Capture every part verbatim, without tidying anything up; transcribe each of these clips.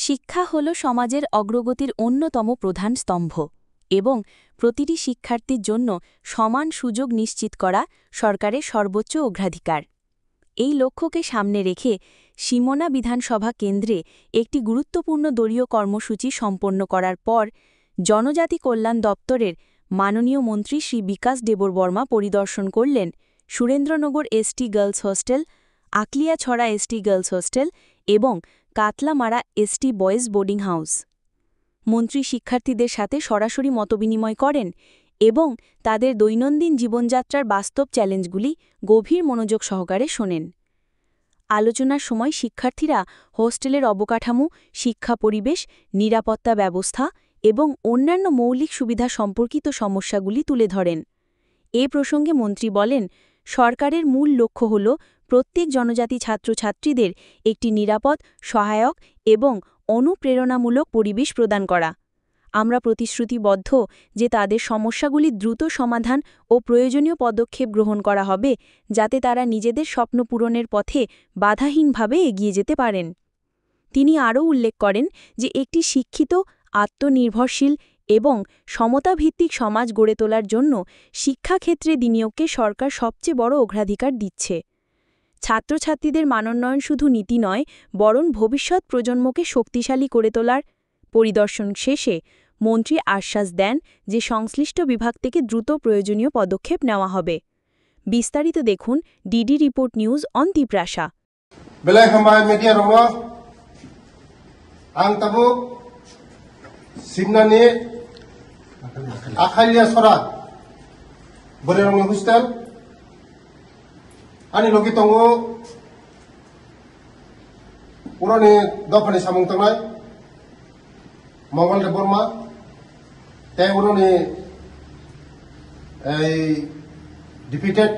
শিক্ষা হল সমাজের অগ্রগতির অন্যতম প্রধান স্তম্ভ এবং প্রতিটি শিক্ষার্থীর জন্য সমান সুযোগ নিশ্চিত করা সরকারের সর্বোচ্চ অগ্রাধিকার। এই লক্ষ্যকে সামনে রেখে সিমনা বিধানসভা কেন্দ্রে একটি গুরুত্বপূর্ণ দলীয় কর্মসূচি সম্পন্ন করার পর জনজাতি কল্যাণ দপ্তরের মাননীয় মন্ত্রী শ্রী বিকাশ দেববর্মা পরিদর্শন করলেন সুরেন্দ্রনগর এসটি গার্লস হোস্টেল, আকলিয়াছড়া এসটি গার্লস হোস্টেল এবং Katlamara ST boys boarding house. মন্ত্রী শিক্ষার্থীদের সাথে সরাসরি মতবিনিময় করেন এবং তাদের দৈনন্দিন জীবনযাত্রার বাস্তব চ্যালেঞ্জগুলি গভীর মনোযোগ সহকারে শোনেন। আলোচনার সময় শিক্ষার্থীরা হোস্টেলের অবকাঠামো, শিক্ষা পরিবেশ, নিরাপত্তা ব্যবস্থা এবং অন্যান্য মৌলিক সুবিধা সম্পর্কিত সমস্যাগুলি তুলে ধরেন। এ প্রসঙ্গে মন্ত্রী বলেন, সরকারের মূল লক্ষ্য হল প্রত্যেক জনজাতি ছাত্রছাত্রীদের একটি নিরাপদ, সহায়ক এবং অনুপ্রেরণামূলক পরিবেশ প্রদান করা। আমরা প্রতিশ্রুতিবদ্ধ যে তাদের সমস্যাগুলি দ্রুত সমাধান ও প্রয়োজনীয় পদক্ষেপ গ্রহণ করা হবে, যাতে তারা নিজেদের স্বপ্ন পূরণের পথে বাধাহীনভাবে এগিয়ে যেতে পারেন। তিনি আরও উল্লেখ করেন যে একটি শিক্ষিত, আত্মনির্ভরশীল এবং সমতাভিত্তিক সমাজ গড়ে তোলার জন্য শিক্ষাক্ষেত্রে বিনিয়োগকে সরকার সবচেয়ে বড় অগ্রাধিকার দিচ্ছে। ছাত্রছাত্রীদের মানোন্নয়ন শুধু নীতি নয়, বরং ভবিষ্যৎ প্রজন্মকে শক্তিশালী করে তোলার। পরিদর্শন শেষে মন্ত্রী আশ্বাস দেন যে সংশ্লিষ্ট বিভাগ থেকে দ্রুত প্রয়োজনীয় পদক্ষেপ নেওয়া হবে। বিস্তারিত দেখুন DD report news on Tiprasa. Belai hambai media rokno, ang tabuk Simnani Akhalia Sora bwrwi rokni hostel, ani logi tongo uroni dophani samung tangnai Mongol Debbarma, tei uroni ei deputed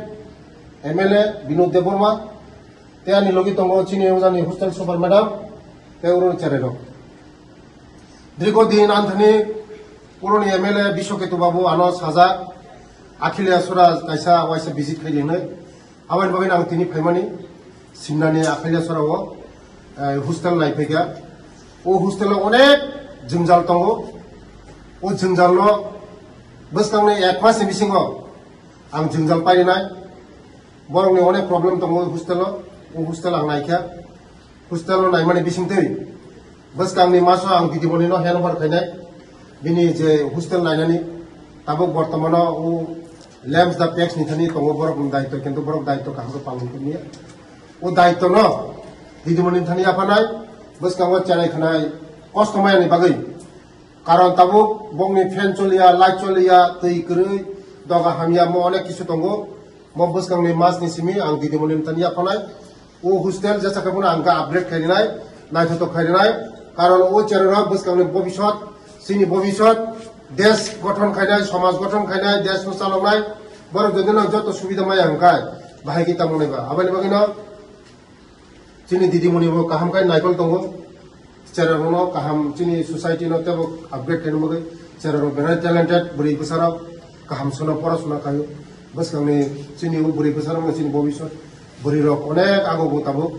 M L A Binod Debbarma, tei ani logi tongo chini ujani hostel super madam, tei uroni cherai rok. Dirgo din anthani uroni M L A Biswaketu Babu ano sajak, Akhilia Sora kaisa waisa visit khaidi hinwi. Aboni bagwi ang tini phaimani Simnani Akhalia Sora o, eh, hostel nai phaikha. O hostel o onek jwngjal tongo. O jwngjal no bwskangni ek mas ni bisingo ang jwngjal painai. Borokni onek problem tongo o hostel o. O hostel ang naikha. Hostel o naimani bisingtwi bwskangni maso ang didimoni no handover khainai. Bini je hostel nainani tabuk bortomano o lamps da pex ni thani tongo borok ni daityo, kintu borok daityo kaham khe palon khe niya. O daityo no didimoni thani yaphanai, bwskango cherai khanai kosto maya ni bagwi. Karon tabuk bongni fan choliya, light choliya, twi kwrwi, doga hamya, mo onek kisu tongo. Mo bwskangni mas ni simi ang didimoni thani yaphanai. O hostel jesa khe bono ang khe upgrade khai rinai, naithotok khai rinai. Karon o cherai rok bwskangni bobisot, chini bobisot, desh gothon khainai, somaj gothon khainai, desh no chaloknai. Borok jodi no joto subida maya hwnkhe bahai khe tamo nai ba. Aboni bagwi no chini didimoni bo kaham khai naikol tongo. Cherai rokno kaham chini society no teibo upgrade khaina bagwi cherai rok belai talented bwrwi bwsa rok kaham sono pora sona khaio. Bwskangni chini o bwrwi bwsa rokno chini bobisot bwrwi rok onek ago bo tabuk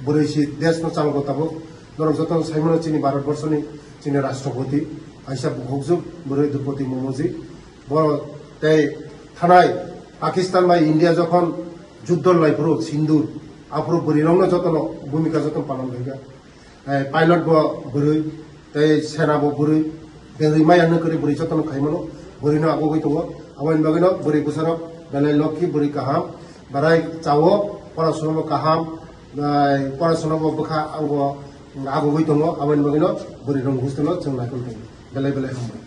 bwrwi si desh no chal go tabuk. Norok joto no sai mano chini Bharat borso ni chini Rashtrapati kaisa bukhukjwk bwrwi Droupadi Murmu ji. Bo tei thanai Pakistan bai India jokhon juddo lai phuru Sindur aphuru bwrwi rokno joto no bhumika joto palon khaikha. Eh, pilot bo bwrwi, tei sena bo bwrwi, bwrwi maya nw kwrwi bwrwi jotono khai mano, bwrwi no agogwi tongo. Aboni bagwi no bwrwi bwsarok belai lokhi, bwrwi kaham, belai chawo, porasona bo kaham, eh, porasona bo bwkha ang bo agogwi tongo. Aboni bagwi no bwrwi rok hostel o chwng naikol tongo. Belai belai hambai.